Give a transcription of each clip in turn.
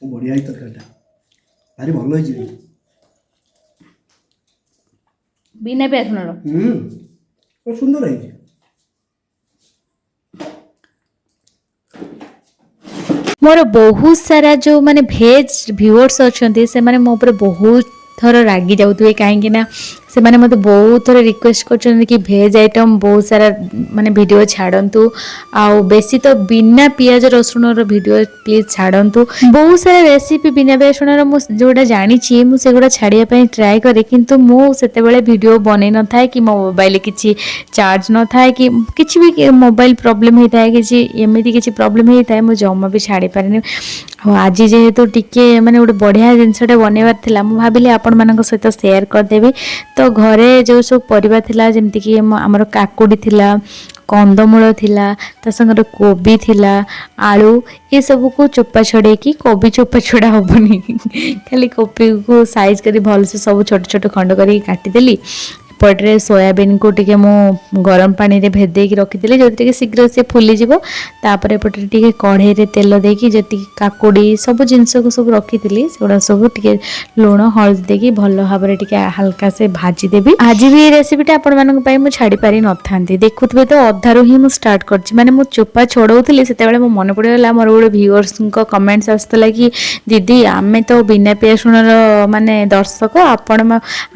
ବଢ଼ିଆ ହେଇଛି ତରକାରୀଟା, ଭାରି ଭଲ ହେଇଛି ବି। ବିନା ପିଆଜ ରସୁଣର। ହୁଁ, ସୁନ୍ଦର ହେଇଛି। ମୋର ବହୁତ ସାରା ଯେଉଁ ମାନେ ଭେଜ୍ ଭିଉଅର୍ସ ଅଛନ୍ତି, ସେମାନେ ମୋ ଉପରେ ବହୁତ ଥର ରାଗି ଯାଉଥିବେ, କାହିଁକି ନା ସେମାନେ ମୋତେ ବହୁତ ଥର ରିକ୍ୱେଷ୍ଟ କରିଛନ୍ତି କି ଭେଜ୍ ଆଇଟମ୍ ବହୁତ ସାରା ମାନେ ଭିଡ଼ିଓ ଛାଡ଼ନ୍ତୁ, ଆଉ ବେଶୀ ତ ବିନା ପିଆଜ ରସୁଣର ଭିଡ଼ିଓ ପ୍ଲିଜ୍ ଛାଡ଼ନ୍ତୁ। ବହୁତ ସାରା ରେସିପି ବିନା ପିଆଜ ରସୁଣର ମୁଁ ଯେଉଁଟା ଜାଣିଛି, ମୁଁ ସେଗୁଡ଼ା ଛାଡ଼ିବା ପାଇଁ ଟ୍ରାଏ କରେ, କିନ୍ତୁ ମୁଁ ସେତେବେଳେ ଭିଡ଼ିଓ ବନେଇ ନଥାଏ କି ମୋ ମୋବାଇଲରେ କିଛି ଚାର୍ଜ ନଥାଏ କି କିଛି ବି ମୋବାଇଲ ପ୍ରୋବ୍ଲେମ୍ ହେଇଥାଏ, କିଛି ଏମିତି କିଛି ପ୍ରୋବ୍ଲେମ୍ ହେଇଥାଏ, ମୁଁ ଜମା ବି ଛାଡ଼ିପାରେନି। ଆଉ ଆଜି ଯେହେତୁ ଟିକେ ମାନେ ଗୋଟେ ବଢ଼ିଆ ଜିନିଷଟେ ବନେଇବାର ଥିଲା, ମୁଁ ଭାବିଲି ଆପଣମାନଙ୍କ ସହିତ ସେୟାର କରିଦେବି। ତ ଘରେ ଯେଉଁ ସବୁ ପରିବା ଥିଲା, ଯେମିତିକି ଆମର କାକୁଡ଼ି ଥିଲା, କନ୍ଦମୂଳ ଥିଲା, ତା ସାଙ୍ଗରେ କୋବି ଥିଲା, ଆଳୁ, ଏସବୁକୁ ଚୋପା ଛଡ଼େଇକି, କୋବି ଚୋପା ଛଡ଼ା ହେବନି, ଖାଲି କୋବିକୁ ସାଇଜ୍ କରି ଭଲସେ ସବୁ ଛୋଟ ଛୋଟ ଖଣ୍ଡ କରିକି କାଟିଦେଲି। ଏପଟରେ ସୋୟାବିନ୍କୁ ଟିକେ ମୁଁ ଗରମ ପାଣିରେ ଭେଦେଇକି ରଖିଥିଲି, ଯେଉଁଥିରେ କି ଶୀଘ୍ର ସେ ଫୁଲିଯିବ। ତାପରେ ଏପଟରେ ଟିକେ କଢ଼େଇରେ ତେଲ ଦେଇକି ଯେତିକି କାକୁଡ଼ି ସବୁ ଜିନିଷକୁ ସବୁ ରଖିଥିଲି, ସେଗୁଡ଼ା ସବୁ ଟିକେ ଲୁଣ ହଳଦୀ ଦେଇକି ଭଲ ଭାବରେ ଟିକେ ହାଲକା ସେ ଭାଜିଦେବି। ଆଜି ବି ଏ ରେସିପିଟା ଆପଣମାନଙ୍କ ପାଇଁ ମୁଁ ଛାଡ଼ି ପାରିନଥାନ୍ତି। ଦେଖୁଥିବେ ତ, ଅଧାରୁ ହିଁ ମୁଁ ଷ୍ଟାର୍ଟ କରିଛି। ମାନେ ମୁଁ ଚୋପା ଛଡ଼ଉଥିଲି, ସେତେବେଳେ ମୋ ମନେ ପଡ଼ିଗଲା, ମୋର ଗୋଟେ ଭିଉଅର୍ସଙ୍କ କମେଣ୍ଟସ୍ ଆସୁଥିଲା କି ଦିଦି, ଆମେ ତ ବିନା ପିଆଜ ରସୁଣର ମାନେ ଦର୍ଶକ, ଆପଣ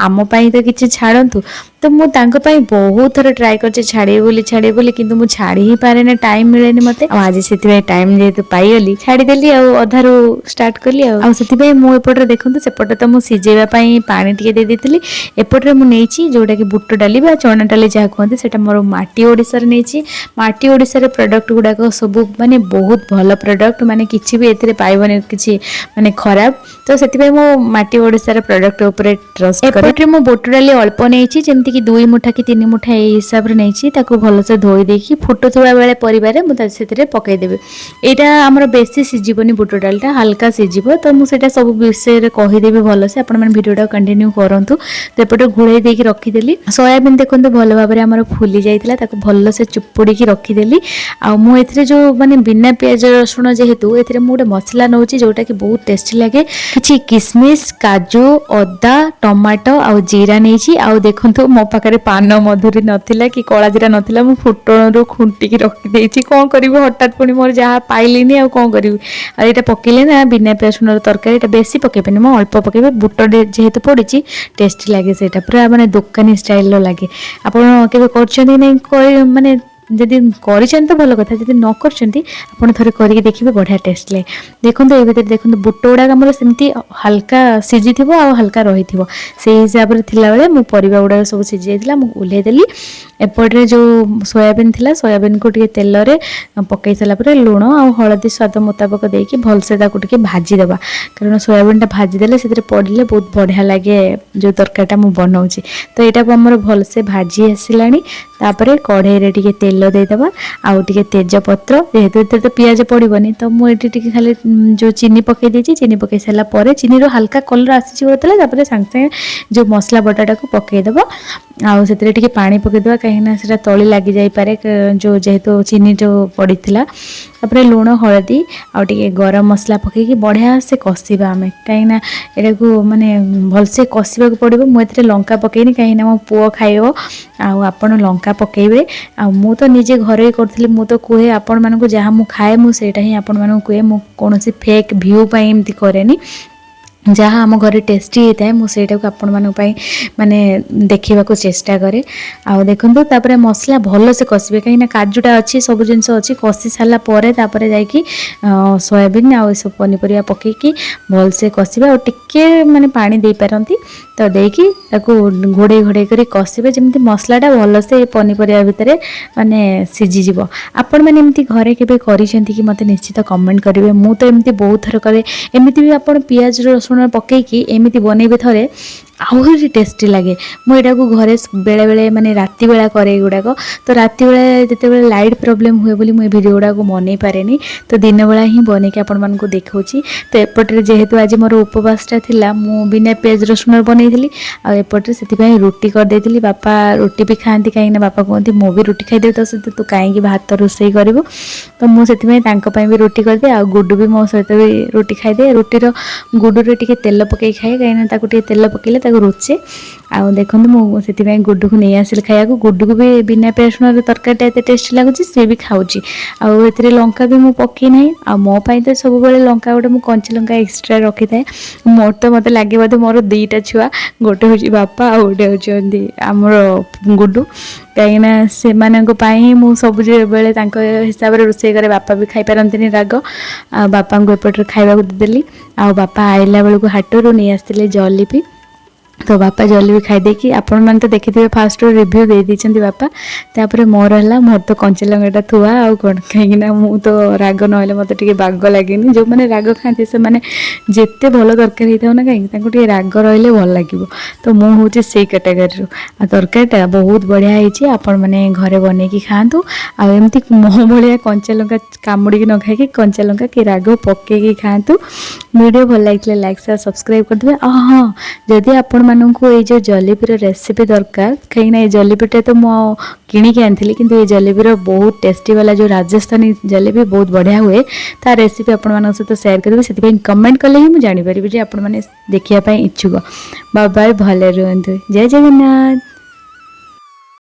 ଆମ ପାଇଁ ତ କିଛି ଛାଡ଼ନ୍ତୁ। ତ ମୁଁ ତାଙ୍କ ପାଇଁ ବହୁତ ଥର ଟ୍ରାଏ କରିଛି ଛାଡ଼ିବି ବୋଲି, ଛାଡ଼ିବି ବୋଲି, କିନ୍ତୁ ମୁଁ ଛାଡ଼ି ହିଁ ପାରେନି, ଟାଇମ୍ ମିଳେନି ମୋତେ। ଆଉ ଆଜି ସେଥିପାଇଁ ଟାଇମ୍ ଯେହେତୁ ପାଇଗଲି, ଛାଡ଼ିଦେଲି ଆଉ ଅଧାରୁ ଷ୍ଟାର୍ଟ କଲି। ଆଉ ସେଥିପାଇଁ ମୁଁ ଏପଟରେ ଦେଖନ୍ତୁ, ସେପଟେ ତ ମୁଁ ସିଝେଇବା ପାଇଁ ପାଣି ଟିକେ ଦେଇ ଦେଇଥିଲି। ଏପଟରେ ମୁଁ ନେଇଛି ଯେଉଁଟାକି ବୁଟ ଡାଲି ବା ଚଣା ଡାଲି ଯାହା କୁହନ୍ତି, ସେଇଟା ମୋର ମାଟି ଓଡ଼ିଶାରେ ନେଇଛି। ମାଟି ଓଡ଼ିଶାର ପ୍ରଡ଼କ୍ଟ ଗୁଡ଼ାକ ସବୁ ମାନେ ବହୁତ ଭଲ ପ୍ରଡ଼କ୍ଟ, ମାନେ କିଛି ବି ଏଥିରେ ପାଇବନି କିଛି ମାନେ ଖରାପ। ତ ସେଥିପାଇଁ ମୁଁ ମାଟି ଓଡ଼ିଶାର ପ୍ରଡ଼କ୍ଟ ଉପରେ ଟ୍ରଷ୍ଟ କରେ। ଏପଟରେ ମୁଁ ବୁଟ ଡାଲି ଅଳ୍ପ ନେଇଛି, ଯେମିତିକି 2 ମୁଠା କି 3 ମୁଠା ଏଇ ହିସାବରେ ନେଇଛି। ତାକୁ ଭଲସେ ଧୋଇ ଦେଇକି ଫୁଟୁଥିବା ବେଳେ ପରିବାରେ ମୁଁ ସେଥିରେ ପକାଇଦେବି। ଏଇଟା ଆମର ବେଶୀ ସିଝିବନି, ବୁଟ ଡାଲିଟା ହାଲକା ସିଝିବ। ତ ମୁଁ ସେଇଟା ସବୁ ବିଷୟରେ କହିଦେବି ଭଲସେ, ଆପଣମାନେ ଭିଡ଼ିଓଟା କଣ୍ଟିନ୍ୟୁ କରନ୍ତୁ। ତ ଏପଟେ ଘୋଡ଼େଇ ଦେଇକି ରଖିଦେଲି। ସୋୟାବିନ୍ ଦେଖନ୍ତୁ, ଭଲ ଭାବରେ ଆମର ଫୁଲି ଯାଇଥିଲା, ତାକୁ ଭଲସେ ଚୁପୁଡ଼ିକି ରଖିଦେଲି। ଆଉ ମୁଁ ଏଥିରେ ଯେଉଁ ମାନେ ବିନା ପିଆଜ ରସୁଣ ଯେହେତୁ, ଏଥିରେ ମୁଁ ଗୋଟେ ମସଲା ନେଉଛି ଯେଉଁଟାକି ବହୁତ ଟେଷ୍ଟି ଲାଗେ। କିଛି କିସମିସ୍, କାଜୁ, ଅଦା, ଟମାଟୋ ଆଉ ଜିରା ନେଇଛି। ଆଉ ଦେଖନ୍ତୁ, ମୋ ପାଖରେ ପାନ ମଧୁରୀ ନଥିଲା କି କଳା ଜିରା ନଥିଲା, ମୁଁ ଫୁଟଣରୁ ଖୁଣ୍ଟିକି ରଖିଦେଇଛି। କ'ଣ କରିବି, ହଠାତ୍ ପୁଣି ମୋର ଯାହା ପାଇଲିନି, ଆଉ କ'ଣ କରିବି? ଆଉ ଏଇଟା ପକେଇଲେ ନା, ବିନା ପିଆଜ ରସୁଣର ତରକାରୀ, ଏଇଟା ବେଶୀ ପକେଇବେନି, ମୁଁ ଅଳ୍ପ ପକେଇବେ। ବୁଟ ଯେହେତୁ ପଡ଼ିଛି, ଟେଷ୍ଟି ଲାଗେ ସେଇଟା, ପୁରା ମାନେ ଦୋକାନୀ ଷ୍ଟାଇଲର ଲାଗେ। ଆପଣ କେବେ କରିଛନ୍ତି କି ନାହିଁ? ମାନେ ଯଦି କରିଛନ୍ତି ତ ଭଲ କଥା, ଯଦି ନ କରିଛନ୍ତି, ଆପଣ ଥରେ କରିକି ଦେଖିବେ, ବଢ଼ିଆ ଟେଷ୍ଟ ଲାଗେ। ଦେଖନ୍ତୁ, ଏ ଭିତରେ ଦେଖନ୍ତୁ, ବୁଟ ଗୁଡ଼ାକ ଆମର ସେମିତି ହାଲକା ସିଝିଥିବ ଆଉ ହାଲକା ରହିଥିବ। ସେଇ ହିସାବରେ ଥିଲାବେଳେ ମୁଁ ପରିବା ଗୁଡ଼ାକ ସବୁ ସିଝି ଯାଇଥିଲା, ମୁଁ ଓହ୍ଲେଇ ଦେଲି। ଏପଟରେ ଯେଉଁ ସୋୟାବିନ୍ ଥିଲା, ସୋୟାବିନ୍କୁ ଟିକେ ତେଲରେ ପକାଇ ସାରିଲା ପରେ ଲୁଣ ଆଉ ହଳଦୀ ସ୍ୱାଦ ମୁତାବକ ଦେଇକି ଭଲସେ ତାକୁ ଟିକେ ଭାଜିଦେବା, କାରଣ ସୋୟାବିନ୍ଟା ଭାଜିଦେଲେ ସେଥିରେ ପଡ଼ିଲେ ବହୁତ ବଢ଼ିଆ ଲାଗେ ଯେଉଁ ତରକାରୀଟା ମୁଁ ବନାଉଛି। ତ ଏଇଟାକୁ ଆମର ଭଲସେ ଭାଜି ଆସିଲାଣି। ତାପରେ କଢ଼େଇରେ ଟିକେ ତେଲ ଦେଇଦେବା ଆଉ ଟିକେ ତେଜପତ୍ର। ଯେହେତୁ ଏଥିରେ ତ ପିଆଜ ପଡ଼ିବନି, ତ ମୁଁ ଏଠି ଟିକେ ଖାଲି ଯେଉଁ ଚିନି ପକାଇ ଦେଇଛି। ଚିନି ପକାଇ ସାରିଲା ପରେ ଚିନିରୁ ହାଲକା କଲର୍ ଆସିଯିବ ଯେତେବେଳେ, ତାପରେ ସାଙ୍ଗେ ସାଙ୍ଗେ ଯେଉଁ ମସଲା ବଟାଟାକୁ ପକାଇଦେବ ଆଉ ସେଥିରେ ଟିକେ ପାଣି ପକାଇଦେବା, କାହିଁକିନା ସେଇଟା ତଳି ଲାଗିଯାଇପାରେ, ଯେଉଁ ଯେହେତୁ ଚିନି ଯେଉଁ ପଡ଼ିଥିଲା। ତାପରେ ଲୁଣ, ହଳଦୀ ଆଉ ଟିକେ ଗରମ ମସଲା ପକାଇକି ବଢ଼ିଆ ସେ କଷିବା ଆମେ, କାହିଁକିନା ଏଟାକୁ ମାନେ ଭଲସେ କଷିବାକୁ ପଡ଼ିବ। ମୁଁ ଏଥିରେ ଲଙ୍କା ପକାଇନି, କାହିଁକିନା ମୋ ପୁଅ ଖାଇବ। ଆଉ ଆପଣ ଲଙ୍କା ପକାଇବେ। ଆଉ ମୁଁ ତ ନିଜେ ଘରୋଇ କରୁଥିଲି, ମୁଁ ତ କୁହେ ଆପଣମାନଙ୍କୁ, ଯାହା ମୁଁ ଖାଏ ମୁଁ ସେଇଟା ହିଁ ଆପଣମାନଙ୍କୁ କୁହେ। ମୁଁ କୌଣସି ଫେକ୍ ଭ୍ୟୁ ପାଇଁ ଏମିତି କରେନି। ଯାହା ଆମ ଘରେ ଟେଷ୍ଟି ହେଇଥାଏ, ମୁଁ ସେଇଟାକୁ ଆପଣମାନଙ୍କ ପାଇଁ ମାନେ ଦେଖେଇବାକୁ ଚେଷ୍ଟା କରେ। ଆଉ ଦେଖନ୍ତୁ, ତାପରେ ମସଲା ଭଲସେ କଷିବେ, କାହିଁକିନା କାଜୁଟା ଅଛି, ସବୁ ଜିନିଷ ଅଛି। କଷି ସାରିଲା ପରେ ତାପରେ ଯାଇକି ସୋୟାବିନ୍ ଆଉ ଏସବୁ ପନିପରିବା ପକାଇକି ଭଲସେ କଷିବେ। ଆଉ ଟିକେ ମାନେ ପାଣି ଦେଇପାରନ୍ତି। ତ ଦେଇକି ତାକୁ ଘୋଡ଼େଇ ଘୋଡ଼େଇ କରି କଷିବେ, ଯେମିତି ମସଲାଟା ଭଲସେ ଏ ପନିପରିବା ଭିତରେ ମାନେ ସିଝିଯିବ। ଆପଣମାନେ ଏମିତି ଘରେ କେବେ କରିଛନ୍ତି କି, ମୋତେ ନିଶ୍ଚିତ କମେଣ୍ଟ କରିବେ। ମୁଁ ତ ଏମିତି ବହୁତ ଥର କରେ। ଏମିତି ବି ଆପଣ ପିଆଜ ରସୁଣ ପକାଇକି ଏମିତି ବନେଇବେ ଥରେ। ଆହୁରି ଟେଷ୍ଟି ଲାଗେ। ମୁଁ ଏଇଟାକୁ ଘରେ ବେଳେବେଳେ ମାନେ ରାତି ବେଳା କରେ ଏଗୁଡ଼ାକ। ତ ରାତି ବେଳା ଯେତେବେଳେ ଲାଇଟ୍ ପ୍ରୋବ୍ଲେମ୍ ହୁଏ ବୋଲି ମୁଁ ଏ ଭିଡ଼ିଓ ଗୁଡ଼ାକୁ ବନେଇ ପାରେନି। ତ ଦିନ ବେଳା ହିଁ ବନେଇକି ଆପଣମାନଙ୍କୁ ଦେଖାଉଛି। ତ ଏପଟରେ ଯେହେତୁ ଆଜି ମୋର ଉପବାସଟା ଥିଲା, ମୁଁ ବିନା ପିଆଜ ରସୁଣରେ ବନେଇଥିଲି। ଆଉ ଏପଟରେ ସେଥିପାଇଁ ରୁଟି କରିଦେଇଥିଲି। ବାପା ରୁଟି ବି ଖାଆନ୍ତି, କାହିଁକିନା ବାପା କୁହନ୍ତି, ମୁଁ ବି ରୁଟି ଖାଇଦେବି ତା ସହିତ, ତୁ କାହିଁକି ଭାତ ରୋଷେଇ କରିବୁ? ତ ମୁଁ ସେଥିପାଇଁ ତାଙ୍କ ପାଇଁ ବି ରୁଟି କରିଦିଏ। ଆଉ ଗୁଡୁ ବି ମୋ ସହିତ ବି ରୁଟି ଖାଇଦିଏ। ରୁଟିର ଗୁଡୁରେ ଟିକେ ତେଲ ପକାଇ ଖାଏ, କାହିଁକିନା ତାକୁ ଟିକେ ତେଲ ପକାଇଲେ ତାକୁ ରୁଚେ। ଆଉ ଦେଖନ୍ତୁ, ମୁଁ ସେଥିପାଇଁ ଗୁଡୁକୁ ନେଇ ଆସିଲି ଖାଇବାକୁ। ଗୁଡୁକୁ ବି ବିନା ପିଆଜ ରସୁଣର ତରକାରୀଟା ଏତେ ଟେଷ୍ଟି ଲାଗୁଛି, ସେ ବି ଖାଉଛି। ଆଉ ଏଥିରେ ଲଙ୍କା ବି ମୁଁ ପକେଇ ନାହିଁ। ଆଉ ମୋ ପାଇଁ ତ ସବୁବେଳେ ଲଙ୍କା ଗୋଟେ ମୁଁ କଞ୍ଚା ଲଙ୍କା ଏକ୍ସଟ୍ରା ରଖିଥାଏ। ମୋର ତ ମୋତେ ଲାଗେ ବୋଧେ ମୋର ଦୁଇଟା ଛୁଆ, ଗୋଟେ ହେଉଛି ବାପା ଆଉ ଗୋଟେ ହେଉଛନ୍ତି ଆମର ଗୁଡୁ। କାହିଁକିନା ସେମାନଙ୍କ ପାଇଁ ହିଁ ମୁଁ ସବୁବେଳେ ତାଙ୍କ ହିସାବରେ ରୋଷେଇ କରେ। ବାପା ବି ଖାଇପାରନ୍ତିନି ରାଗ। ଆଉ ବାପାଙ୍କୁ ଏପଟରେ ଖାଇବାକୁ ଦେଇଦେଲି। ଆଉ ବାପା ଆଇଲା ବେଳକୁ ହାଟରୁ ନେଇ ଆସିଥିଲେ ଜଲିପି। ତ ବାପା ଜଲିପି ଖାଇଦେଇକି, ଆପଣମାନେ ତ ଦେଖିଥିବେ, ଫାଷ୍ଟରୁ ରିଭ୍ୟୁ ଦେଇ ଦେଇଛନ୍ତି ବାପା। ତାପରେ ମୋର ହେଲା, ମୋର ତ କଞ୍ଚା ଲଙ୍କାଟା ଥୁଆ ଆଉ କ'ଣ, କାହିଁକିନା ମୁଁ ତ ରାଗ ନହେଲେ ମୋତେ ଟିକେ ବାଗ ଲାଗେନି। ଯେଉଁମାନେ ରାଗ ଖାଆନ୍ତି, ସେମାନେ ଯେତେ ଭଲ ତରକାରୀ ହେଇଥାଉ ନା କାହିଁକି, ତାଙ୍କୁ ଟିକେ ରାଗ ରହିଲେ ଭଲ ଲାଗିବ। ତ ମୁଁ ହେଉଛି ସେଇ କାଟାଗୋରୀରୁ। ଆଉ ତରକାରୀଟା ବହୁତ ବଢ଼ିଆ ହେଇଛି। ଆପଣମାନେ ଘରେ ବନେଇକି ଖାଆନ୍ତୁ। ଆଉ ଏମିତି ମୋ ଭଳିଆ କଞ୍ଚା ଲଙ୍କା କାମୁଡ଼ିକି ନ ଖାଇକି କଞ୍ଚା ଲଙ୍କା କି ରାଗ ପକେଇକି ଖାଆନ୍ତୁ। ଭିଡ଼ିଓ ଭଲ ଲାଗିଥିଲେ ଲାଇକ୍, ସେୟାର, ସବସ୍କ୍ରାଇବ୍ କରିଦେବେ। ଆଉ ହଁ, ଯଦି ଆପଣମାନଙ୍କୁ ଏଇ ଯେଉଁ ଜଲିପିର ରେସିପି ଦରକାର, କାହିଁକିନା ଏ ଜଲିପିଟା ତ ମୁଁ ଆଉ କିଣିକି ଆଣିଥିଲି, କିନ୍ତୁ ଏ ଜଲିପିର ବହୁତ ଟେଷ୍ଟି ବାଲା ଯେଉଁ ରାଜସ୍ଥାନୀ ଜଲିପି ବହୁତ ବଢ଼ିଆ ହୁଏ, ତା ରେସିପି ଆପଣମାନଙ୍କ ସହିତ ସେୟାର କରିବି। ସେଥିପାଇଁ କମେଣ୍ଟ କଲେ ହିଁ ମୁଁ ଜାଣିପାରିବି ଯେ ଆପଣମାନେ ଦେଖିବା ପାଇଁ ଇଚ୍ଛୁକ। ବାଏ, ଭଲରେ ରୁହନ୍ତୁ। ଜୟ ଜଗନ୍ନାଥ।